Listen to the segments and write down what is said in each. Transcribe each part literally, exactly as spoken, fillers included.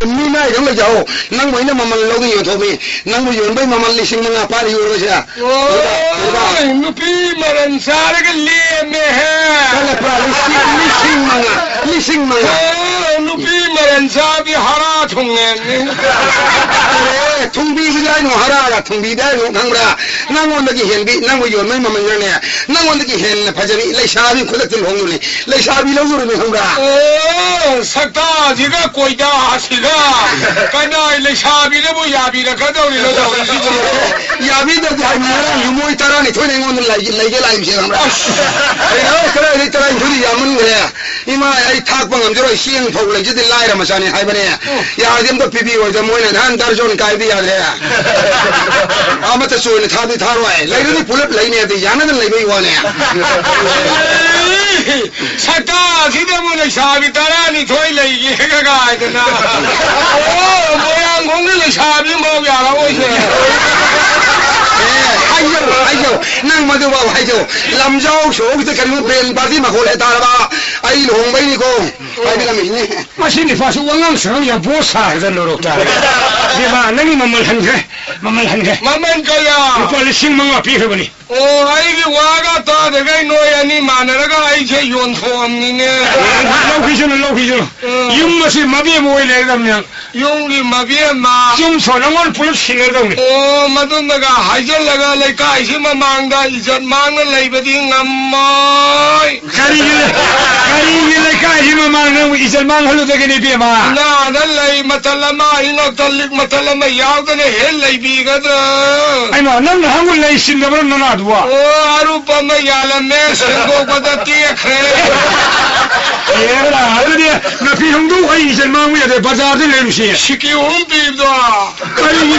ꯃꯤ ꯃꯥꯏꯗꯪ ꯂꯩꯖꯍꯧ꯫ ꯅꯪꯕꯨ ꯑꯩꯅ ꯃꯃꯜ ꯂꯧꯒꯦ ꯌꯣꯟꯊꯣꯛꯃꯤ꯫ ꯅꯪꯕꯨ ꯌꯣꯟꯕꯩ ꯃꯃꯜ ꯂꯤꯁꯤꯡ ꯃꯉꯥ ꯄꯥꯔꯤ ꯌꯣꯜꯂꯁꯦ꯫ ꯑꯣ, ꯅꯨꯄꯤ ꯃꯔꯟ ꯆꯥꯔꯒ ꯂꯦꯝꯃꯦꯍꯦ꯫ ꯆꯠꯂꯄ꯭ꯔꯥ? ꯂꯤꯁꯤꯡ, ꯂꯤꯁꯤꯡ ꯃꯉꯥ, ꯂꯤꯁꯤꯡ ꯃꯉꯥ꯫ ꯑꯣ, ꯅꯨꯄꯤ ꯃꯔꯟ ꯆꯥꯕꯤ ꯍꯥꯔꯥ ꯊꯨꯡꯉꯦꯅꯦ꯫ ꯑꯦ, ꯊꯨꯡꯕꯤꯕꯗꯤ ꯍꯥꯏꯅꯣ, ꯍꯥꯔꯥꯒ ꯊꯨꯡꯕꯤꯗꯤ ꯍꯥꯏꯅꯣ ꯈꯪꯕ꯭ꯔꯥ? ꯅꯪꯉꯣꯟꯗꯒꯤ ꯍꯦꯟꯕꯤ, ꯅꯪꯕꯨ ꯌꯣꯟꯕꯩ ꯃꯃꯜꯅꯅꯦ, ꯅꯪꯉꯣꯟꯗꯒꯤ ꯍꯦꯟꯅ ꯐꯖꯕꯤ ꯂꯩꯁꯥꯕꯤ ꯈꯨꯗꯛꯇ ꯂꯨꯍꯣꯡꯗꯣꯏꯅꯤ꯫ ꯂꯩꯁꯥꯕꯤ ꯂꯧꯗꯣꯔꯤꯕꯅꯤ ꯈꯪꯕ꯭ꯔꯥ? ꯑꯣ, ꯁꯛꯇꯥꯁꯤꯒ ꯀꯣꯏꯗꯥꯁꯤꯒ ꯀꯅꯥꯏ ꯂꯩꯁꯥꯕꯤꯅꯕꯨ ꯌꯥꯕꯤꯔꯛꯀꯗꯧꯔꯤꯅꯣ ꯇꯧꯔꯤꯁꯤꯕꯨ? ꯌꯥꯕꯤꯗꯕꯗꯤ ꯍꯥꯏꯕ ꯉꯔꯥꯡꯁꯨ ꯃꯣꯏ ꯇꯔꯥꯅꯤꯊꯣꯏꯅ ꯑꯩꯉꯣꯟꯗ ꯂꯩꯒꯦ, ꯂꯩꯒꯦ ꯂꯥꯛꯏꯁꯦ ꯈꯪꯕ꯭ꯔꯥ? ꯑꯁ! ꯑꯩꯅ, "ꯑꯦ, ꯀꯗꯥꯏꯗꯩ ꯇꯔꯥꯅꯤꯊꯣꯏꯗꯤ ꯌꯥꯝꯃꯟꯈ꯭ꯔꯦ꯫ ꯏꯃꯥ, ꯑꯩ ꯊꯥꯛꯄ ꯉꯝꯖꯔꯣꯏ, ꯆꯦꯡ ꯐꯧ ꯂꯩꯖꯗꯦ, ꯂꯥꯏꯔ ꯃꯆꯥꯅꯤ" ꯍꯥꯏꯕꯅꯦ꯫ ꯎꯝ꯫ ꯌꯥꯔꯗꯤ ꯑꯝꯇ ꯄꯤꯕꯤꯌꯣ ꯍꯥꯏꯗ ꯃꯣꯏꯅ ꯅꯍꯥꯟ ꯗꯔꯖꯣꯟ ꯀꯥꯏꯕꯗꯤ ꯌꯥꯗ꯭ꯔꯦ꯫ ꯑꯃꯠꯇ ꯆꯣꯏꯅ ꯊꯥꯕꯗꯤ ꯊꯥꯔꯣꯏ꯫ ꯂꯩꯔꯗꯤ ꯄꯨꯂꯞ ꯂꯩꯅꯤ ꯍꯥꯏꯕꯗꯤ ꯌꯥꯅꯗꯅ ꯂꯩꯕꯩ ꯋꯥꯅꯦ꯫ ꯁꯛꯇꯥꯁꯤꯗꯕꯨ ꯂꯩꯁꯥꯕꯤ ꯇꯔꯥꯅꯤꯊꯣꯏ ꯂꯩꯒꯦꯒ ꯍꯥꯏꯗꯅ꯫ ꯑꯣ, ꯃꯣꯏꯔꯥꯡꯈꯣꯡꯒꯤ ꯂꯩꯁꯥꯕꯤ ꯑꯃꯐꯥꯎ ꯌꯥꯔꯛꯑꯣꯏꯁꯦ꯫ ꯑꯦ, ꯍꯥꯏꯖꯧ, ꯍꯥꯏꯖꯧ꯫ ꯅꯪ ꯃꯗꯨꯐꯥꯎ ꯍꯥꯏꯖꯧ꯫ ꯂꯝꯖꯥꯎ ꯁꯣꯔꯣꯛꯁꯤꯗ ꯀꯔꯤꯒꯨꯝꯕ ꯕꯦꯟ ꯄꯥꯔꯇꯤ ꯃꯈꯣꯜ ꯍꯦꯛ ꯇꯥꯔꯕ, ꯑꯩ ꯂꯨꯍꯣꯡꯕꯩꯅꯤꯀꯣ꯫ ꯍꯥꯏꯕꯤꯔꯝꯃꯤꯅꯦ꯫ ꯃꯁꯤ ꯅꯨꯄꯥꯁꯨ ꯋꯥꯉꯥꯡ ꯁꯉꯥꯡ ꯌꯥꯝ ꯄꯣꯠ ꯁꯥꯔꯗ ꯂꯣꯏꯔꯣꯛ ꯇꯥꯔꯦ꯫ ꯕꯦꯝꯃ, ꯅꯪꯒꯤ ꯃꯃꯜ ꯍꯟꯈ꯭ꯔꯦ, ꯃꯃꯜ ꯍꯟꯈ꯭ꯔꯦ꯫ ꯃꯃꯜ ꯀꯌꯥ? ꯂꯨꯄꯥ ꯂꯤꯁꯤꯡ ꯃꯉꯥ ꯄꯤꯈ꯭ꯔꯕꯅꯤ꯫ ꯑꯣ, ꯑꯩꯒꯤ ꯋꯥꯒ ꯇꯥꯗꯈꯩ ꯅꯣꯏ ꯑꯅꯤ ꯃꯥꯟꯅꯔꯒ ꯑꯩꯁꯦ ꯌꯣꯟꯊꯣꯛꯑꯝꯅꯤꯅꯦ꯫ ꯂꯧꯈꯤꯁꯅꯨ, ꯂꯧꯈꯤꯁꯅꯨ꯫ ꯎꯝ꯫ ꯌꯨꯝ ꯑꯁꯤ ꯃꯕꯦꯝ ꯑꯣꯏ ꯂꯩꯔꯗꯕꯅꯦ꯫ ꯌꯨꯝꯒꯤ ꯃꯕꯦꯝꯃ꯫ ꯌꯨꯝ ꯁꯣ ꯅꯉꯣꯟ ꯄꯨꯂꯞ ꯁꯤꯟꯅꯗꯧꯅꯤ꯫ ꯑꯣ, ꯃꯗꯨꯃꯒ ꯍꯥꯏꯖꯜꯂꯒ ꯂꯩꯀꯥꯏꯁꯤ ꯃꯃꯥꯡꯗ ꯏꯖꯠ ꯃꯥꯡꯅ ꯂꯩꯕꯗꯤ ꯉꯝꯃꯣꯏ꯫ ꯀꯔꯤꯒꯤ ꯂꯩ-, ꯀꯔꯤꯒꯤ ꯂꯩꯀꯥꯏꯁꯤ ꯃꯃꯥꯡꯗ ꯅꯪꯕꯨ ꯏꯖꯠ ꯃꯥꯡꯍꯜꯂꯨꯗꯒꯦꯅꯦ, ꯏꯕꯦꯝꯃ? ꯏꯅꯥꯗ ꯂꯩ ꯃꯇꯜ ꯑꯃ, ꯏꯅꯣꯛꯇ ꯂꯤꯛ ꯃꯇꯜ ꯑꯃ ꯌꯥꯎꯗꯅ ꯍꯦꯛ ꯂꯩꯕꯤꯒꯗ꯭ꯔꯥ? ꯑꯩꯃ, ꯅꯪꯅ ꯍꯪꯕ ꯂꯩ ꯁꯤꯟꯗꯕ꯭ꯔꯥ ꯅꯅꯥꯗꯨꯕꯣ? ꯑꯣ, ꯑꯔꯨꯞꯄ ꯑꯃ ꯌꯥꯜꯂꯝꯃꯦ, ꯁꯦꯡꯗꯣꯛꯄꯗ ꯇꯦꯛꯈ꯭ꯔꯦ꯫ ꯑꯦꯔꯥ, ꯑꯗꯨꯗꯤ ꯅꯥꯄꯤ ꯍꯧꯗꯣꯛ ꯑꯩ ꯏꯆꯟ ꯃꯥꯡꯕ ꯌꯥꯗꯦ, ꯕꯖꯥꯔꯗ ꯂꯩꯔꯨꯁꯤ꯫ ꯁꯤꯀꯤ ꯑꯍꯨꯝ ꯄꯤꯕꯗꯣ꯫ ꯀꯔꯤꯒꯤ,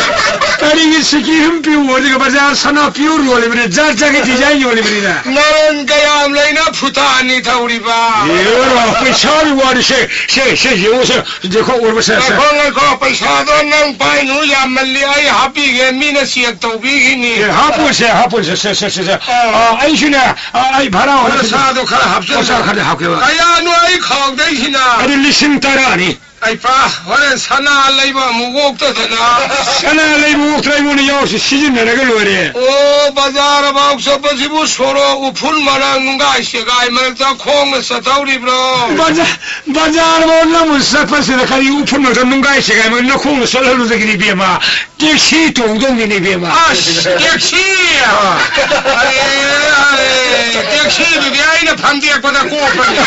ꯀꯔꯤꯒꯤ ꯁꯤꯀꯤ ꯑꯍꯨꯝ ꯄꯤꯌꯨ? ꯑꯗꯨꯒ ꯕꯖꯥꯔ ꯁꯅꯥ pure ꯌꯣꯜꯂꯤꯕꯅꯤ, ꯖꯥꯠ ꯖꯥꯠꯀꯤ design ꯌꯣꯜꯂꯤꯕꯅꯤꯅ꯫ ꯅꯔꯟ ꯀꯌꯥꯝ ꯂꯩꯅ ꯐꯨꯇꯥꯅꯤ ꯊꯧꯔꯤꯕ? ꯑꯦꯔꯥ, ꯄꯩꯁꯥꯒꯤ ꯋꯥꯔꯤꯁꯦ, ꯁꯦ, ꯁꯦ, ꯌꯦꯡꯉꯨꯁꯦ꯫ ꯉꯥꯏꯈꯣ, ꯉꯥꯏꯈꯣ, ꯄꯩꯁꯥꯗꯣ ꯅꯪ ꯄꯥꯏꯅꯨ, ꯌꯥꯝꯃꯜꯂꯤ, ꯑꯩ ꯍꯥꯞꯄꯤꯒꯦ, ꯃꯤꯅ check ꯇꯧꯕꯤꯈꯤꯅꯤ꯫ ꯑꯦ, ꯍꯥꯞꯄꯣꯁꯦ, ꯍꯥꯞꯄꯣꯁꯦ, ꯁꯦ, ꯁꯦ, ꯁꯦ, ꯁꯦ꯫ ꯑꯥ꯫ ꯑꯥ, ꯑꯩꯁꯨꯅꯦ, ꯑꯥ, ꯑꯩ ꯚꯔꯥ ꯑꯣꯏꯅ ꯄꯩꯁꯥꯗꯣ ꯈꯔ ꯍꯥꯞꯆꯤꯜꯂꯨ꯫ ꯄꯩꯁꯥ ꯈꯔꯗꯤ ꯍꯥꯞꯀꯦꯕ꯫ ꯀꯌꯥꯅꯣ ꯑꯩ ꯈꯥꯎꯗꯣꯏꯁꯤꯅ? ꯑꯗꯨ ꯂꯤꯁꯤꯡ ꯇꯔꯥꯅꯤ꯫ ꯑꯩ ꯄꯥ, ꯍꯣꯔꯦꯟ ꯁꯅꯥ ꯂꯩꯕ ꯑꯃꯨꯛ ꯑꯣꯛꯇꯗꯅ꯫ ꯁꯅꯥ ꯂꯩꯕ ꯑꯣꯛꯇ꯭ꯔꯥ? ꯑꯩꯉꯣꯟꯗ ꯌꯥꯎꯔꯁꯨ ꯁꯤꯖꯤꯟꯅꯔꯒ ꯂꯣꯏꯔꯦ꯫ ꯑꯣ, ꯕꯖꯥꯔ ꯐꯥꯎ ꯆꯠꯄꯁꯤꯕꯨ ꯁꯣꯔꯣꯛ ꯎꯐꯨꯟ ꯃꯔꯛ, ꯅꯨꯡꯒꯥꯏ ꯁꯦꯒꯥꯏ ꯃꯔꯛꯇ ꯈꯣꯡꯅ ꯆꯠꯊꯧꯔꯤꯕ꯭ꯔꯣ? ꯕꯖꯥ-, ꯕꯖꯥꯔ ꯐꯥꯎ ꯅꯪꯕꯨ ꯆꯠꯄꯁꯤꯗ ꯀꯔꯤ ꯎꯐꯨꯟ ꯃꯔꯛꯇ ꯅꯨꯡꯒꯥꯏ ꯁꯦꯒꯥꯏ ꯃꯔꯛ ꯅꯈꯣꯡꯅ ꯆꯠꯍꯜꯂꯨꯗꯒꯤꯅꯤ, ꯏꯕꯦꯝꯃ? ꯇꯦꯛꯁꯤ ꯇꯣꯡꯗꯧꯅꯤꯅꯦ, ꯏꯕꯦꯝꯃ꯫ ꯑꯁ, ꯇꯦꯛꯁꯤ! ꯑꯥ꯫ ꯑꯔꯦ, ꯑꯔꯦ, ꯇꯦꯛꯁꯤꯗꯨꯗꯤ ꯑꯩꯅ ꯐꯝꯗꯦꯛꯄꯗ ꯀꯣꯛꯄꯅꯤ꯫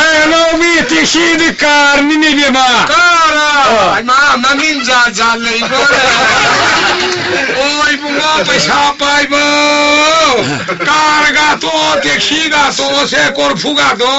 ꯑꯦ, ꯂꯧꯃꯤ, ꯇꯦꯛꯁꯤꯗꯤ ꯀꯥꯔꯅꯤꯅꯦ, ꯏꯕꯦꯝꯃ꯫ ꯀꯥꯔ? ꯑꯥ꯫ ꯏꯃꯥ, ꯃꯃꯤꯡ ꯖꯥꯠ ꯖꯥꯠ ꯂꯩꯕ꯭ꯔꯣꯅꯦ? ꯑꯣ, ꯏꯕꯨꯡꯉꯣ, ꯄꯩꯁꯥ ꯄꯥꯏꯕ꯫ ꯀꯥꯔꯒ ꯇꯣꯛꯑꯣ, ꯇꯦꯛꯁꯤꯒ ꯇꯣꯛꯑꯣꯁꯦ, ꯀꯣꯔꯐꯨꯒꯗꯣ꯫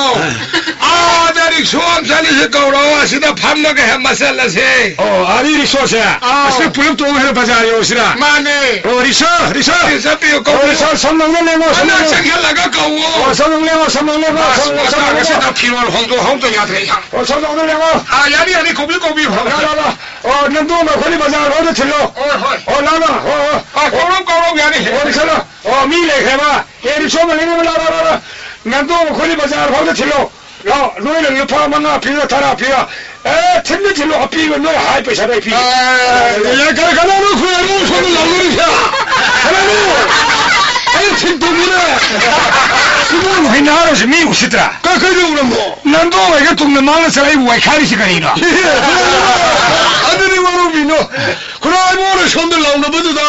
ꯑꯥꯗ ꯔꯤꯛꯁꯣ ꯑꯃ ꯆꯠꯂꯤꯁꯦ ꯀꯧꯔꯣ, ꯑꯁꯤꯗ ꯐꯝꯃꯒ ꯍꯦꯛ ꯃꯆꯜꯂꯁꯦ꯫ ꯑꯣ, ꯑꯥꯗꯤ ꯔꯤꯛꯁꯣꯁꯦ? ꯑꯥꯎ꯫ ꯑꯁꯤꯗ ꯄꯨꯂꯞ ꯇꯣꯡꯉꯒ ꯕꯖꯥꯔ ꯌꯧꯔꯁꯤꯔꯥ? ꯃꯥꯅꯦ꯫ ꯑꯣ, ꯔꯤꯛꯁꯣ, ꯔꯤꯛꯁꯣ꯫ ꯁꯤ ꯆꯠꯄꯤꯌꯨ, ꯑꯣ, ꯀꯧꯕꯤꯌꯨ꯫ ꯔꯤꯛꯁꯣ, ꯁꯣꯝ ꯂꯣꯝꯗ ꯂꯦꯡꯉꯣ, ꯁꯣꯝ ꯃꯅꯥꯛ ꯂꯣꯝꯗ꯫ ꯆꯪꯁꯤꯜꯂꯒ ꯀꯧꯋꯣ꯫ ꯑꯣ, ꯁꯣꯝ ꯂꯣꯝ ꯂꯦꯡꯉꯣ, ꯁꯣꯝ ꯂꯣꯝ ꯂꯦꯡꯉꯣ, ꯑꯁ, ꯁꯣꯝ ꯂꯣꯝ, ꯁꯣꯝ ꯂꯣꯝ꯫ ꯑꯣꯖꯥꯒꯁꯤꯅ ꯐꯤꯔꯣꯜ ꯍꯣꯡꯗꯣꯛ ꯍꯣꯡꯗꯣꯛ ꯌꯥꯗ꯭ꯔꯦ꯫ ꯑꯣ, ꯁꯣꯝ ꯂꯣꯝꯗ ꯂꯦꯡꯉꯣ꯫ ꯑꯥ, ꯌꯥꯅꯤ, ꯌꯥꯅꯤ, ꯀꯧꯕꯤꯌꯨ, ꯀꯧꯕꯤꯌꯨ꯫ ꯑꯣ, ꯂꯥ, ꯂꯥ, ꯂꯥ꯫ ꯑꯣ, ꯅꯪꯗꯣ ꯑꯩꯈꯣꯏꯅꯤ ꯕꯖꯥꯔ ꯐꯥꯎꯗ ꯊꯤꯜꯂꯣ꯫ ꯍꯣꯏ, ꯍꯣꯏ꯫ ꯑꯣ, ꯂꯥ, ꯂꯥ, ꯍꯣꯏ, ꯍꯣꯏ꯫ ꯑꯥ, ꯀꯧꯔꯣ, ꯀꯧꯔꯣ, ꯌꯥꯅꯤ꯫ ꯑꯣ, ꯔꯤꯛꯁꯣ ꯂꯥ꯫ ꯑꯣ, ꯃꯤ ꯂꯩꯈ꯭ꯔꯦꯕ꯫ ꯑꯦ, ꯔꯤꯛꯁꯣ ꯑꯃ ꯂꯩꯅꯕ ꯂꯥꯛꯑꯣ, ꯂꯥꯛꯑꯣ, ꯂꯥꯛꯑꯣ꯫ ꯅꯟꯗꯣ ꯃꯈꯣꯏꯅꯤ ꯕꯖꯥꯔ ꯐꯥꯎꯗ ꯊꯤꯜꯂꯣ꯫ ꯂꯥꯛꯑꯣ, ꯅꯣꯏꯅ ꯂꯨꯄꯥ ꯃꯉꯥ ꯄꯤꯔꯣ, ꯇꯔꯥ ꯄꯤꯔꯣ꯫ ꯑꯦ, ꯊꯤꯟꯗꯤ ꯊꯤꯜꯂꯣ, ꯑꯄꯤꯕ ꯅꯣꯏ ꯍꯥꯏ ꯄꯩꯁꯥꯗꯣ ꯑꯩ ꯄꯤꯒꯦ꯫ ꯑꯦ, ꯀꯅꯥ, ꯀꯅꯥꯅꯣ ꯈꯨꯔꯥꯏꯕꯨꯡ ꯁꯣꯝꯗ ꯂꯥꯎꯅꯔꯤꯁꯦ? ꯀꯅꯥꯅꯣ? ꯑꯩ ꯊꯤꯟ ꯇꯧꯕꯤꯔꯦ꯫ ꯏꯕꯨꯡ ꯍꯩꯅꯥꯔꯁꯤ ꯃꯤ ꯎꯁꯤꯠꯇ꯭ꯔꯥ? ꯀ-, ꯀꯩꯗꯧꯔꯝꯃꯣ? ꯅꯟꯗꯣ ꯍꯣꯏꯒ ꯇꯨꯡꯗ ꯃꯥꯡꯅ ꯆꯠꯂꯛꯏꯕꯨ ꯋꯥꯏꯈꯥꯏꯔꯤꯁꯤ ꯀꯔꯤꯅꯣ? ꯑꯗꯨꯗꯤ ꯋꯥꯔꯧꯕꯤꯅꯣ꯫ ꯈꯨꯔꯥꯏꯕꯨꯡꯅ ꯁꯣꯝꯗ ꯂꯥꯎꯅꯕꯗꯨꯗ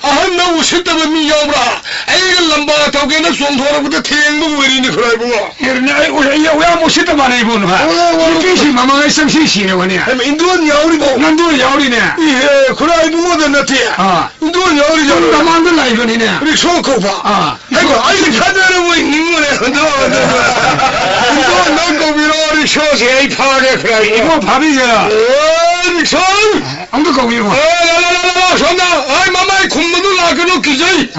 ꯑꯍꯟꯅ ꯎꯁꯤꯠꯇꯕ ꯃꯤ ꯌꯥꯎꯕ꯭ꯔꯥ? ꯑꯩꯒ ꯂꯝꯕꯥ ꯇꯧꯒꯦꯅ ꯆꯣꯡꯊꯣꯔꯛꯄꯗ ꯊꯦꯡꯕ ꯑꯣꯏꯔꯤꯅꯤ, ꯈꯨꯔꯥꯏꯕꯨꯡꯉꯣ꯫ ꯑꯦ, ꯅ-, ꯑꯩ, ꯑꯩ, ꯑꯩ ꯌꯥꯝ ꯎꯁꯤꯠꯇꯕ ꯃꯥꯟꯅꯩꯕꯣ, ꯅꯍꯥꯟ꯫ ꯑꯣ, ꯑꯣ, ꯑꯣ꯫ ꯅꯨꯄꯤꯁꯤ ꯃꯃꯥꯡꯉꯩ ꯆꯪꯁꯤ ꯁꯤꯔꯕꯅꯦ꯫ ꯍꯩꯃ, ꯏꯟꯗꯣꯟ ꯌꯥꯎꯔꯤꯕꯣ? ꯅꯟꯗꯣꯟ ꯌꯥꯎꯔꯤꯅꯦ꯫ ꯏꯍꯦ, ꯈꯨꯔꯥꯏꯕꯨꯡꯉꯣꯗ ꯅꯠꯇꯦ꯫ ꯑꯥ꯫ ꯏꯟꯗꯣꯟ ꯌꯥꯎꯔꯤ ꯅꯪ ꯖꯥꯠꯂꯣ? ꯃꯃꯥꯡꯗ ꯂꯥꯛꯏꯕꯅꯤꯅꯦ꯫ ꯔꯤꯛꯁꯣ ꯀꯧꯕ꯫ ꯑꯥ꯫ ꯍꯩꯃ, ꯑꯩꯗꯤ ꯈꯟꯖꯔꯕꯣꯏ ꯅꯤꯡꯉꯨꯔꯦ꯫ ꯏꯟꯗꯣꯟꯗ ꯀꯧꯕꯤꯔꯛꯑꯣ, ꯔꯤꯛꯁꯣꯁꯦ ꯑꯩ ꯐꯥꯒꯦ, ꯈꯨꯔꯥꯏꯕꯨꯡꯉꯣ꯫ ꯏꯕꯣ, ꯐꯥꯕꯤꯒꯦꯔꯥ? ꯑꯣ, ꯔꯤꯛꯁꯣ! ꯑꯝꯇ ꯀꯧꯕꯤꯌꯨ꯫ ꯑꯦ, ꯂꯥ, ꯂꯥ, ꯂꯥ, ꯂꯥ, ꯂꯥ, ꯁꯣꯝꯗ꯫ ꯑꯩ ꯃꯃꯥꯏ ꯈꯨꯝꯕꯗꯨ ꯂꯥꯛꯀꯅꯨ, ꯀꯤꯖꯩ꯫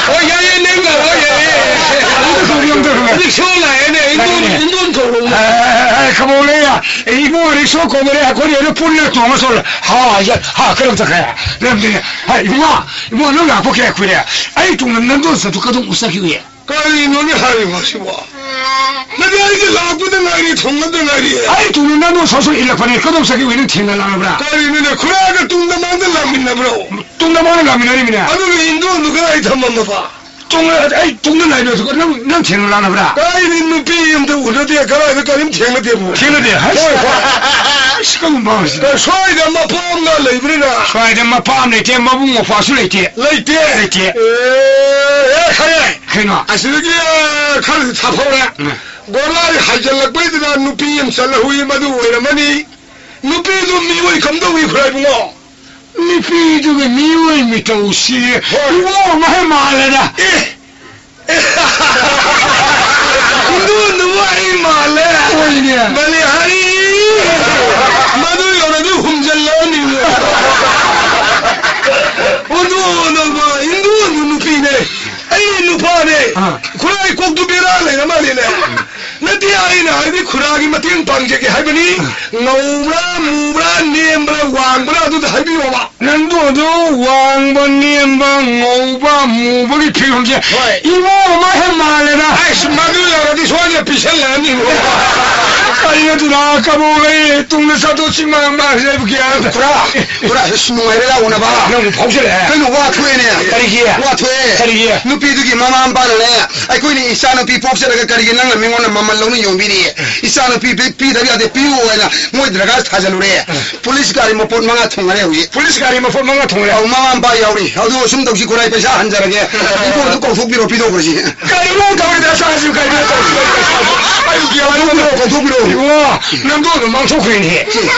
ꯍꯣꯏ, ꯌꯥꯏꯌꯦ, ꯅꯪ ꯂꯥꯛꯑꯣ, ꯌꯥꯏꯌꯦ꯫ ꯑꯝꯇ ꯀꯧꯕꯤꯌꯨ, ꯑꯝꯇ ꯀꯧꯕꯤꯌꯨ꯫ ꯔꯤꯛꯁꯣ ꯂꯥꯛꯑꯦꯅꯦ, ꯏꯟꯗꯣꯟ, ꯂꯥꯛꯑꯦꯅꯦ꯫ ꯏꯟꯗꯣꯟ ꯀꯧꯔꯣ꯫ ꯑꯦ, ꯑꯦ, ꯑꯦ, ꯈꯃꯣꯜꯂꯦ꯫ ꯑꯦ, ꯏꯕꯨꯡ ꯔꯤꯛꯁꯣ ꯀꯧꯕꯅꯦ, ꯑꯩꯈꯣꯏꯅꯤ ꯑꯗꯨ ꯄꯨꯟꯅ ꯇꯣꯡꯉ ꯆꯠꯂꯣ꯫ ꯍꯥ, ꯌꯥ, ꯍꯥ, ꯀꯔꯝ ꯆꯠꯈ꯭ꯔꯦ? ꯂꯩꯔꯝꯗꯦꯅꯦ꯫ ꯍꯥꯏ, ꯏꯕꯨꯡꯉꯣ, ꯏꯕꯨꯡꯉꯣ, ꯅꯪ ꯂꯥꯛꯄ ꯀꯌꯥ ꯀꯨꯏꯔꯦ? ꯑꯩ ꯇꯨꯡꯗ ꯅꯪꯗꯣ ꯆꯠꯇꯨ ꯀꯗꯣꯝ ꯆꯠꯈꯤꯕ ꯌꯥꯏ? ꯀꯔꯤꯅꯣꯅꯦ ꯍꯥꯏꯔꯤꯕ ꯑꯁꯤꯕꯣ? ꯅꯠꯇꯦ, ꯑꯩꯗꯤ ꯂꯥꯛꯄꯗ ꯉꯥꯏꯔꯤ, ꯊꯣꯡꯕꯗ ꯉꯥꯏꯔꯤ꯫ ꯑꯩ ꯇꯨꯡꯗ ꯅꯪ ꯁꯣꯠ ꯁꯣꯠ ꯏꯜꯂꯛꯄꯅꯦ, ꯀꯗꯧ ꯆꯠꯈꯤꯕ ꯅꯪ ꯊꯦꯡꯅ ꯂꯥꯛꯂꯕ꯭ꯔꯥ? ꯀꯔꯤꯅꯣꯅꯦ, ꯈꯨꯔꯥꯒ ꯇꯨꯡꯗ ꯃꯥꯡꯗ ꯂꯥꯛꯃꯤꯟꯅꯕ꯭ꯔꯣ? ꯇꯨꯡꯗ ꯃꯥꯡꯗ ꯂꯥꯛꯃꯤꯟꯅꯔꯤꯃꯤꯅꯦ꯫ ꯑꯗꯨꯒ ꯏꯟꯗꯣꯟꯗꯨ ꯀꯗꯥꯏ ꯊꯝꯃꯝꯃꯕ? ꯇꯨꯡꯗ, ꯑꯩ ꯇꯨꯡꯗ ꯂꯥꯛꯏꯕ ꯅꯪ, ꯅꯪ ꯊꯦꯡꯅ ꯂꯥꯛꯂꯕ꯭ꯔꯥ? ꯀꯥꯏꯗꯤ ꯅꯨꯄꯤ ꯑꯝꯇ ꯎꯅꯗꯦ, ꯀꯗꯥꯏꯗ ꯀꯔꯤꯝ ꯊꯦꯡꯅꯗꯦꯕꯨ꯫ ꯊꯦꯡꯅꯗꯦ? ꯍꯩꯁ! ꯍꯣꯏ, ꯍꯣꯏ꯫ ꯑꯁ, ꯀꯔꯝꯕ ꯑꯉꯥꯡꯁꯤꯅ? ꯁ꯭ꯋꯥꯏꯗ ꯃꯄꯥ ꯑꯃ ꯂꯩꯕꯅꯤꯅ꯫ ꯁ꯭ꯋꯥꯏꯗ ꯃꯄꯥ ꯑꯃ ꯂꯩꯇꯦ, ꯃꯕꯨꯡ ꯃꯧꯄ꯭ꯋꯥꯁꯨ ꯂꯩꯇꯦ꯫ ꯂꯩꯇꯦ? ꯂꯩꯇꯦ꯫ ꯑꯦ, ꯑꯦ, ꯈꯔꯦ꯫ ꯀꯩꯅꯣ? ꯑꯁꯤꯗꯒꯤ, ꯑꯦ, ꯈꯔꯗꯤ ꯊꯥꯐꯧꯔꯦ꯫ ꯎꯝ꯫ ꯒꯣꯂꯥꯏ ꯍꯥꯏꯖꯤꯜꯂꯛꯄꯩꯗꯨꯗ ꯅꯨꯄꯤ ꯑꯃ ꯆꯠꯂꯍꯧꯏ, ꯃꯗꯨ ꯑꯣꯏꯔꯝꯃꯅꯤ꯫ ꯅꯨꯄꯤꯗꯨ ꯃꯤꯑꯣꯏ ꯀꯝꯗꯧꯏ, ꯈꯨꯔꯥꯏꯕꯨꯡꯉꯣ? ꯅꯨꯄꯤꯗꯨꯒꯤ ꯃꯤꯑꯣꯏ ꯃꯤꯇꯧꯁꯤ ꯍꯣꯏ꯫ ꯏꯕꯣ ꯑꯃ ꯍꯦꯛ ꯃꯥꯜꯂꯦꯗ꯫ ꯑꯦ! ꯏꯟꯗꯣꯟꯗꯨꯕꯨ ꯑꯩ ꯃꯥꯜꯂꯦ? ꯍꯣꯏꯅꯦ꯫ ꯕꯂꯦ ꯍꯔꯤ! ꯃꯗꯨ ꯌꯧꯔꯗꯤ ꯍꯨꯝꯖꯜꯂꯛꯑꯅꯤ꯫ ꯏꯟꯗꯣꯟꯗꯨꯕꯨ, ꯏꯟꯗꯣꯟꯗꯨ ꯅꯨꯄꯤꯅꯦ꯫ ꯑꯩ ꯅꯨꯄꯥꯅꯦ꯫ ꯑꯥ꯫ ꯈꯨꯔꯥꯏ ꯀꯣꯛꯇꯨ ꯕꯦꯔꯥ ꯂꯩꯔ ꯃꯥꯜꯂꯦꯅꯦ꯫ ꯅꯠꯇꯦ, ꯑꯩꯅ ꯍꯥꯏꯗꯤ ꯈꯨꯔꯥꯒꯤ ꯃꯇꯦꯡ ꯄꯥꯡꯖꯒꯦ ꯍꯥꯏꯕꯅꯤ꯫ ꯑꯥ꯫ ꯉꯧꯕ꯭ꯔꯥ, ꯃꯨꯕ꯭ꯔꯥ, ꯅꯦꯝꯕ꯭ꯔꯥ, ꯋꯥꯡꯕ꯭ꯔꯥ, ꯑꯗꯨꯗ ꯍꯥꯏꯕꯤꯌꯣꯕ꯫ ꯅꯪꯗꯣ ꯑꯗꯨ ꯋꯥꯡꯕ, ꯅꯦꯝꯕ, ꯉꯧꯕ, ꯃꯨꯕꯒꯤ ꯐꯤꯕꯝꯁꯦ ꯍꯣꯏ꯫ ꯏꯕꯣ ꯑꯃ ꯍꯦꯛ ꯃꯥꯜꯂꯦꯗ꯫ ꯑꯩꯁ, ꯃꯗꯨ ꯌꯧꯔꯗꯤ ꯁꯣꯏꯗꯅ ꯄꯤꯁꯜꯂꯛꯑꯅꯤ꯫ ꯀꯔꯤꯅꯣ ꯑꯗꯨꯅ ꯀꯕꯣꯛ ꯂꯩ ꯇꯨꯡꯗ ꯆꯠꯊꯣꯛ ꯁꯤ ꯃꯥꯡ ꯃꯥꯡꯁꯦ ꯑꯩꯕꯨ ꯒ꯭ꯌꯥꯟ ꯇꯥ-, ꯄꯨꯔꯥ, ꯄꯨꯔꯥ ꯑꯁ ꯅꯨꯡꯉꯥꯏꯔꯦ ꯂꯥꯛꯑꯣꯅꯕ꯫ ꯅꯪꯕꯨ ꯐꯥꯎꯁꯜꯂꯛꯑꯦ꯫ ꯀꯩꯅꯣ ꯋꯥ ꯊꯣꯛꯑꯦꯅꯦ꯫ ꯀꯔꯤꯒꯤ? ꯋꯥ ꯊꯣꯛꯑꯦ꯫ ꯀꯔꯤꯒꯤ? ꯅꯨꯄꯤꯗꯨꯒꯤ ꯃꯃꯥ ꯃꯄꯥꯅꯅꯦ, ꯑꯩꯈꯣꯏꯅ ꯏꯆꯥ ꯅꯨꯄꯤ ꯄꯣꯛꯆꯔꯒ ꯀꯔꯤꯒꯤ ꯅꯪꯅ ꯃꯤꯉꯣꯟꯗ ꯃꯃꯜ ꯂꯧꯅ ꯌꯣꯟꯕꯤꯔꯤ? ꯏꯆꯥ ꯅꯨꯄꯤ ꯄꯤ-, ꯄꯤꯗꯕ ꯌꯥꯗꯦ, ꯄꯤꯌꯨ ꯍꯥꯏꯅ ꯃꯣꯏ ꯗꯔꯈꯥꯁ ꯊꯥꯖꯜꯂꯨꯔꯦ꯫ ꯄꯨꯂꯤꯁ ꯒꯥꯔꯤ ꯃꯄꯣꯠ ꯃꯉꯥ ꯊꯣꯡꯉꯔꯦ ꯍꯧꯖꯤꯛ꯫ ꯄꯨꯂꯤꯁ ꯒꯥꯔꯤ ꯃꯄꯣꯠ ꯃꯉꯥ ꯊꯣꯡꯉꯔꯦ? ꯑꯧ, ꯃꯃꯥ ꯃꯄꯥ ꯌꯥꯎꯔꯤ꯫ ꯑꯗꯨ ꯁꯨꯝ ꯇꯧꯁꯤ, ꯈꯨꯔꯥꯏ ꯄꯩꯁꯥ ꯍꯟꯖꯔꯒꯦ꯫ ꯏꯕꯣꯗꯨ ꯀꯧꯊꯣꯛꯄꯤꯔꯣ, ꯄꯤꯊꯣꯛꯈ꯭ꯔꯁꯤ꯫ ꯀꯔꯤꯅꯣ ꯇꯧꯔꯤꯗ, ꯁꯥꯁꯨ ꯀꯔꯤꯅꯣ ꯇꯧꯔꯤꯗꯣ? ꯑꯩꯕꯨ ꯒ꯭ꯌꯥꯟ ꯑꯃ ꯀꯧꯊꯣꯛꯄꯤꯔꯣ, ꯀꯧꯊꯣꯛꯄꯤꯔꯣ꯫ ꯏꯕꯨꯡꯉꯣ, ꯅꯪꯗꯣ ꯑꯗꯨꯝ ꯃꯥꯡꯊꯣꯛꯈ꯭ꯔꯦꯅꯦꯍꯦ꯫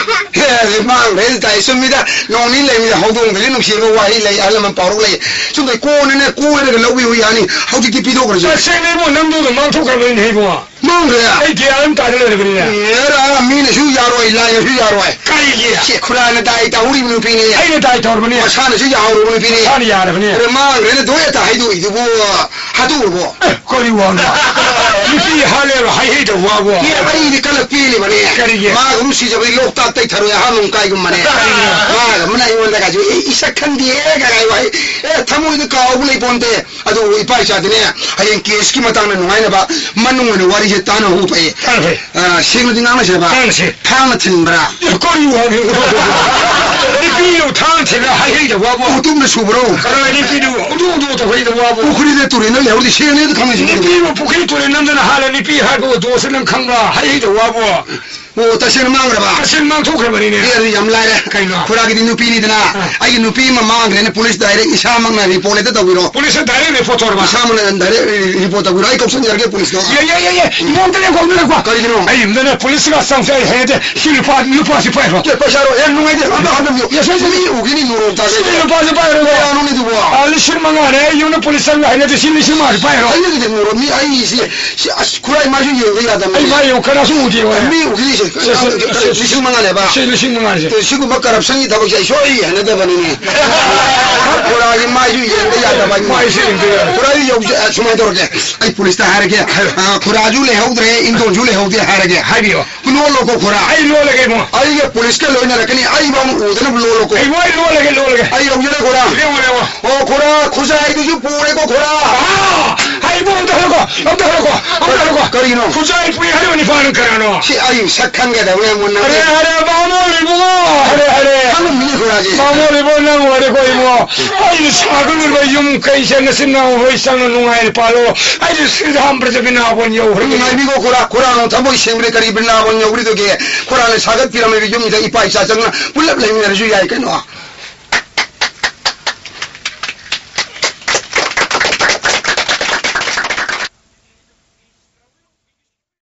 ꯍꯦ, ꯃꯥꯡꯈ꯭ꯔꯦ ꯇꯥꯏ, ꯆꯨꯝꯃꯤꯗ꯫ ꯅꯣꯡ ꯅꯤꯅꯤ ꯂꯩꯃꯤꯗ ꯍꯧꯗꯣꯡꯗꯒꯤ ꯅꯨꯡꯁꯤꯕ ꯋꯥꯍꯩ ꯂꯩ, ꯑꯍꯜ ꯂꯃꯟ ꯄꯥꯎꯔꯧ ꯂꯩ꯫ ꯁꯨꯝ ꯀꯣꯟꯅꯅꯦ ꯀꯣꯏꯔꯒ ꯂꯧꯕꯤꯌꯨ ꯌꯥꯅꯤ꯫ ꯍꯧꯖꯤꯛꯇꯤ ꯄꯤꯊꯣꯛꯈ꯭ꯔꯁꯤ꯫ ꯇꯁꯦꯡꯅ ꯏꯕꯨꯡꯉꯣ, ꯅꯪꯗꯣ ꯑꯗꯨꯝ ꯃꯥꯡꯊꯣꯛꯈ꯭ꯔꯕꯅꯤꯅꯦ ꯏꯕꯨꯡꯉꯣ꯫ ꯃꯥꯡꯈ꯭ꯔꯦ꯫ ꯑꯩ ꯒ꯭ꯌꯥꯟ ꯑꯃ ꯇꯥꯗ ꯂꯩꯔꯕꯅꯤꯅꯦ꯫ ꯑꯦꯔꯥ, ꯃꯤꯅꯁꯨ ꯌꯥꯔꯣꯏ, ꯂꯥꯏꯅꯁꯨ ꯌꯥꯔꯣꯏ꯫ ꯀꯔꯤꯒꯤ? ꯁꯦ, ꯈꯨꯔꯥꯅ ꯗꯥꯏ ꯇꯧꯍꯧꯔꯤꯕ ꯅꯨꯄꯤꯅꯤ꯫ ꯑꯩꯅ ꯗꯥꯏ ꯇꯧꯔꯕꯅꯤ꯫ ꯃꯁꯥꯅꯁꯨ ꯌꯥꯍꯧꯔꯕ ꯅꯨꯄꯤꯅꯤ꯫ ꯃꯁꯥꯅ ꯌꯥꯔꯕꯅꯤ꯫ ꯑꯗ ꯃꯥꯡꯈ꯭ꯔꯦꯅ ꯗꯣꯏ ꯑꯇ ꯍꯥꯏꯗꯣꯛꯏꯗꯨꯕꯨ ꯍꯥꯠꯇꯣꯛꯎꯔꯕꯣ? ꯑꯦ, ꯀꯔꯤ ꯋꯥꯅꯣ? ꯅꯨꯄꯤ ꯍꯥꯠꯂꯦꯕ ꯍꯥꯏꯍꯩꯗꯕ ꯋꯥꯕꯨ꯫ ꯑꯦ, ꯑꯩꯗꯤ ꯀꯜꯂꯛꯄꯤꯔꯤꯕꯅꯤ꯫ ꯀꯔꯤꯒꯤ? ꯃꯥꯒꯨꯝ ꯁꯤꯖꯕꯗꯤ ꯂꯣꯛꯇꯥꯛ ꯇꯩꯊꯔꯣꯏ, ꯑꯍꯥ ꯅꯣꯡ ꯀꯥꯏꯒꯨꯝꯕꯅꯦ꯫ ꯀꯔꯤꯒꯤ? ꯃꯥꯒ ꯑꯃꯅ ꯑꯩꯉꯣꯟꯗꯒꯁꯨ, "ꯑꯦ, ꯏꯁꯛ ꯈꯪꯗꯦ" ꯀꯥꯏ ꯋꯥꯍꯩ꯫ ꯑꯦ, ꯊꯃꯣꯏꯗ ꯀꯥꯎꯕ ꯂꯩꯄꯣꯟꯇꯦ꯫ ꯑꯗꯨꯕꯨ ꯏꯄꯥ ꯏꯆꯥꯗꯤꯅꯦ, ꯍꯌꯦꯡ ꯀꯦꯁꯀꯤ ꯃꯇꯥꯡꯗ ꯅꯨꯡꯉꯥꯏꯅꯕ ꯃꯅꯨꯡ ꯑꯣꯏꯅ ꯋꯥꯔꯤ ꯇꯥꯅ ꯍꯧꯕ ꯐꯩ꯫ ꯇꯥꯅ ꯐꯩ꯫ ꯑ, ꯁꯦꯡꯅꯗꯤ ꯉꯥꯡꯅꯁꯦꯕ꯫ ꯉꯥꯡꯅꯁꯦ꯫ ꯊꯥꯡꯅ ꯊꯤꯟꯕ꯭ꯔꯥ? ꯑꯦ, ꯀꯔꯤ ꯋꯥꯅꯣ? ꯅꯨꯄꯤꯗꯨ ꯊꯥꯡꯅ ꯊꯤꯜꯂ ꯍꯥꯏ ꯍꯩꯗ ꯋꯥꯕꯣ꯫ ꯎꯇꯨꯞꯅ ꯁꯨꯕ꯭ꯔꯣ? ꯀꯔꯥꯏ ꯅꯨꯄꯤꯗꯨ? ꯎꯗꯨ ꯎꯗꯨ ꯇꯧ ꯍꯩꯗ ꯋꯥꯕꯣ꯫ ꯄꯨꯈ꯭ꯔꯤꯗ ꯇꯨꯔꯦꯟꯗ ꯂꯩꯍꯧꯔꯗꯤ ꯁꯦꯡꯅ ꯈꯪꯉꯤꯁꯤ꯫ ꯅꯨꯄꯤꯕꯨ ꯄꯨꯈ꯭ꯔꯤ ꯇꯨꯔꯦꯟ ꯅꯝꯗꯅ ꯍꯥꯜꯂ ꯅꯨꯄꯤ ꯍꯥꯠꯄ ꯗꯣꯁ ꯅꯪ ꯈꯪꯕ꯭ꯔꯥ? ꯍꯥꯏ ꯍꯩꯗ ꯋꯥꯕꯣ꯫ ꯑꯣ, ꯇꯁꯦꯡꯅ ꯃꯥꯡꯈ꯭ꯔꯕ? ꯇꯁꯦꯡꯅ ꯃꯥꯡꯊꯣꯛꯈ꯭ꯔꯕꯅꯤꯅꯦ꯫ ꯑꯦ, ꯑꯗꯨꯗꯤ ꯌꯥꯝ ꯂꯥꯏꯔꯦ꯫ ꯀꯩꯅꯣ? ꯈꯨꯔꯥꯒꯤꯗꯤ ꯅꯨꯄꯤꯅꯤꯗꯅ, ꯑꯥ꯫ ꯑꯩꯒꯤ ꯅꯨꯄꯤ ꯑꯃ ꯃꯥꯡꯈ꯭ꯔꯦꯅ ꯄꯨꯂꯤꯁ ꯗꯥꯏꯔꯦꯛ ꯏꯁꯥꯃꯛꯅ ꯔꯤꯄꯣꯔꯠ ꯍꯦꯛꯇ ꯇꯧꯕꯤꯔꯣ꯫ ꯄꯨꯂꯤꯁꯇ ꯗꯥꯏꯔꯦꯛ ꯔꯤꯄꯣꯔꯠ ꯇꯧꯔꯕ? ꯏꯁꯥꯃꯛꯅ ꯗꯥꯏꯔꯦꯛ ꯔꯤ-, ꯔꯤꯄꯣꯔꯠ ꯇꯧꯕꯤꯔꯣ꯫ ꯑꯩ ꯀꯧꯁꯟꯖꯔꯒꯦ ꯄꯨꯂꯤꯁꯇꯣ꯫ ꯌꯥꯏ, ꯌꯥꯏ, ꯌꯥꯏ, ꯌꯥꯏ꯫ ꯎꯝ꯫ ꯏꯕꯣꯝꯇ ꯂꯦꯞꯈꯣ, ꯑꯝꯇ ꯂꯦꯞꯈꯣ꯫ ꯀꯔꯤꯒꯤꯅꯣ? ꯑꯩ ꯌꯨꯝꯗꯅ ꯄꯨꯂꯤꯁ ꯀ ꯆꯪꯁꯦ ꯑꯩ ꯍꯩꯅꯗꯦ꯫ ꯁꯤ ꯂꯨꯄꯥ, ꯂꯨꯄꯥꯁꯤ ꯄꯥꯏꯈ꯭ꯔꯣ꯫ ꯑꯦ, ꯄꯩꯁꯥꯔꯣ? ꯑꯦ, ꯅꯨꯡꯉꯥꯏꯇꯦ꯫ ꯑꯝꯇ ꯍꯟꯗꯕꯤꯌꯨ꯫ ꯌꯥꯏ, ꯌꯥꯏ, ꯌꯥꯏ꯫ ꯃꯤ ꯎꯈꯤꯅꯤ ꯅꯣꯔꯣꯝ ꯇꯥꯒꯦ꯫ ꯁꯤ ꯂꯨꯄꯥꯁꯤ ꯄꯥꯏꯈ꯭ꯔꯣ꯫ ꯀꯌꯥꯅꯣꯅꯦ ꯑꯗꯨꯕꯣ? ꯑꯥ, ꯂꯤꯁꯤꯡ ꯃꯉꯥꯅꯦ꯫ ꯑꯩ ꯌꯨꯝꯗ ꯄꯨꯂꯤꯁ ꯆꯪꯕ ꯍꯩꯅꯗꯦ꯫ ꯁꯤ ꯂꯤꯁꯤꯡ ꯃꯉꯥꯁꯤ ꯄꯥꯏꯈ꯭ꯔꯣ꯫ ꯍꯩꯅꯗꯦ ꯅꯣꯔꯣꯝ꯫ ꯃꯤ ꯑꯩ ꯁꯤ, ꯁꯤ ꯑꯁ ꯈꯨꯔꯥꯏ ꯃꯥꯏꯁꯨ ꯌꯦꯡꯕ ꯌꯥꯗꯕꯅꯤ꯫ ꯑꯩ ꯃꯥꯏ ꯌꯦꯡꯉꯨ, ꯀꯅꯥꯁꯨ ꯎꯗꯦ ꯍꯣꯏ꯫ ꯃꯤ ꯎꯈꯤꯅꯤ ꯁꯦ꯫ ꯁꯦ, ꯁꯦ, ꯁꯦ, ꯁꯦ꯫ ꯂꯤꯁꯤꯡ ꯃꯉꯥꯅꯦꯕ꯫ ꯁꯦ, ꯂꯤꯁꯤꯡ ꯃꯉꯥꯁꯦ꯫ ꯁꯦ, ꯁꯤꯒꯨꯝꯕ ꯀꯔꯞꯁꯟꯒꯤ ꯊꯕꯛꯁꯦ ꯑꯩ ꯁꯨꯡꯍꯩ ꯍꯩꯅꯗꯕꯅꯤꯅꯦ꯫ ꯈꯨꯔꯥꯒꯤ ꯃꯥꯏꯁꯨ ꯌꯦꯡꯕ ꯌꯥꯗꯕ ꯑꯩ꯫ ꯃꯥꯏꯁꯦ ꯌꯦꯡꯕ ꯌꯥꯗꯕ꯫ ꯈꯨꯔꯥꯒꯤ ꯌꯧ-, ꯑ, ꯁꯨꯃꯥꯏꯅ ꯇꯧꯔꯒꯦ꯫ ꯑꯩ ꯄꯨꯂꯤꯁꯇ ꯍꯥꯏꯔꯒꯦ꯫ ꯍꯥꯏꯔꯣ꯫ ꯑ, ꯈꯨꯔꯥꯁꯨ ꯂꯩꯍꯧꯗ꯭ꯔꯦ, ꯏꯟꯗꯣꯟꯁꯨ ꯂꯩꯍꯧꯗꯦ ꯍꯥꯏꯔꯒꯦ꯫ ꯍꯥꯏꯕꯤꯌꯣ꯫ ꯂꯣꯜꯂꯣꯀꯣ ꯈꯨꯔꯥ꯫ ꯑꯩ ꯂꯣꯜꯂꯒꯦ ꯏꯕꯨꯡꯉꯣ꯫ ꯑꯩꯒ ꯄꯨꯂꯤꯁꯀ ꯂꯣꯏꯅꯔꯛꯀꯅꯤ, ꯑꯩꯐꯥꯎ ꯎꯗꯅꯕ ꯂꯣꯜꯂꯣꯀꯣ꯫ ꯑꯩ ꯂꯣꯏ ꯂꯣꯜꯂꯒꯦ, ꯂꯣꯜꯂꯒꯦ꯫ ꯑꯩ ꯌꯧꯖꯔꯦ ꯈꯨꯔꯥ꯫ ꯌꯦꯡꯉꯣ, ꯌꯦꯡꯉꯣ꯫ ꯑꯣ ꯈꯨꯔꯥ, ꯈꯨꯖꯥꯏꯗꯨꯁꯨ ꯄꯨꯔꯦꯀꯣ ꯈꯨꯔꯥ꯫ ꯑꯥ! ꯍꯥꯏ ꯏꯕꯨꯡꯉꯣ, ꯑꯝꯇ ꯍꯜꯂꯣꯀꯣ, ꯑꯝꯇ ꯍꯜꯂꯣꯀꯣ, ꯑꯝꯇ ꯍꯜꯂꯣꯀꯣ꯫ ꯀꯔꯤꯅꯣ? ꯈꯨꯖꯥꯏ ꯄꯨꯏ ꯍꯥꯏꯔꯤꯕ ꯅꯤꯄꯥꯅ ꯀꯅꯥꯅꯣ? ꯁꯤ ꯑꯩ ꯁꯛ ꯈꯪꯒꯗꯕꯅꯦ ꯃꯨꯟꯅ꯫ ꯑꯔꯦ, ꯑꯔꯦ, ꯕꯥꯃꯣꯟ ꯏꯕꯨꯡꯉꯣ꯫ ꯑꯔꯦ, ꯑꯔꯦ꯫ ꯈꯪꯉꯝꯃꯤꯅꯦ ꯈꯨꯔꯥꯁꯦ꯫ ꯕꯥꯃꯣꯟ ꯏꯕꯨꯡꯉꯣ, ꯅꯪ ꯑꯣꯏꯔꯦꯀꯣ ꯏꯕꯨꯡꯉꯣ꯫ ꯑꯩꯅ ꯁꯥꯒꯠꯂꯤꯕ ꯌꯨꯝ ꯀꯩꯁꯦ ꯅꯆꯤꯟ ꯅꯅꯥꯎ ꯍꯣꯏ ꯆꯪꯅ ꯅꯨꯡꯉꯥꯏꯅ ꯄꯥꯜꯂꯣ꯫ ꯑꯩꯗꯤ ꯁ꯭ꯔꯤꯔꯥꯝ ꯄ꯭ꯔꯖꯥ ꯕ꯭ꯔꯤꯟꯗꯥꯕꯟ ꯌꯧꯈ꯭ꯔꯒꯦ꯫ ꯉꯥꯏꯕꯤꯈꯣ ꯈꯨꯔꯥ, ꯈꯨꯔꯥ ꯅꯪ ꯊꯃꯣꯏ ꯁꯦꯡꯕꯗ ꯀꯔꯤ ꯕ꯭ꯔꯤꯟꯗꯥꯕꯟ ꯌꯧꯈ꯭ꯔꯤꯗꯨꯒꯦ? ꯈꯨꯔꯥꯅ ꯁꯥꯒꯠꯄꯤꯔꯝꯃꯤꯕ ꯌꯨꯝꯁꯤꯗ ꯏꯄꯥ ꯏꯆꯥ ꯆꯪꯅ ꯄꯨꯜꯂꯞ ꯂꯩꯃꯤꯟꯅꯔꯁꯨ ꯌꯥꯏ ꯀꯩꯅꯣ꯫